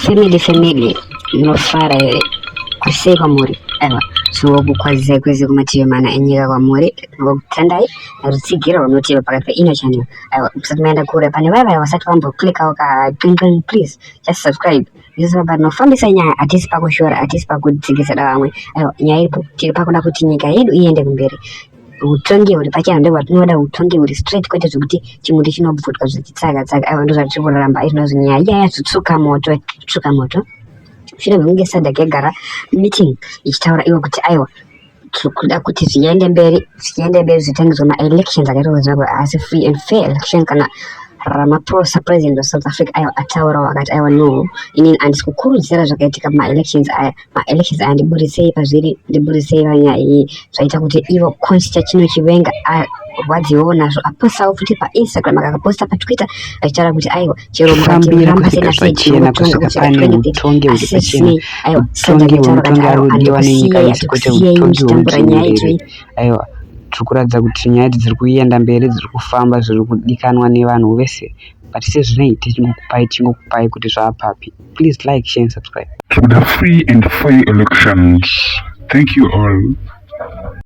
Family family munofara here kusei kwamuri aiwa tinokukwazisai kwese kumativi mana enyika kwamuri tinokutendai nerutsigiro rwunotipa pakati peino channel aiwa musati maenda kure pane vaya vaya vasati vamboclickawo ka cling please just subscribe isusu baba tinofambisa nyaya hatisi pakushora hatisi pakudzikisira vamwe aiwa nyaya iripo tiri pakuda kuti nyika yedu iende kumberi Hutongi huri pachena ndehwatinoda hutongi huri straight kwete zvekuti chimuti chinobvutwa zvichitsaga tsaga aiwa ndozvatiri kuramba izvinozi nyaya iya yazotsvuka moto tsvuka moto mushure mekunge SADC yagara meeting ichitaura iwo kuti aiwa tiri kuda kuti zviende mberi zviende mberi zvitangidzwa maelections akaitwa kuZimbabwe asi free and fair election kana Ramaphosa president weSouth Africa aiwa ataurawo akati aiwa no inini handisi kukurudzira zvakaitika pamaelections aya maelections aya ndiburitsei pazviri ndiburitsei panyaya iyi zvaita kuti ivo Constantino Chiwenga arwadziwewo nazvo apostawo futi paInstagram akakaposta paTwitter achitaura kuti aiwa chero Fambira mukatiramba kusvika sena sei zvachena tinotonga kusvika kusvika pane 2030 utongi huri asi pachena zvisinei aiwa utongi SADC yataura kati hwemutongi aiwa ari kudiwa nenyika handikusiyei yese kwete hatikusiyei utongi muchitambura nyaya hweudzvinyiriri idzoi aiwa tiri kuratidza kuti nyaya idzi dziri kuenda mberi dziri kufamba zviri kudikanwa nevanhu vese but sezvinei tichingokupai tichingokupai kuti zvaapapi please like share and subscribe To the free and fair elections. Thank you all.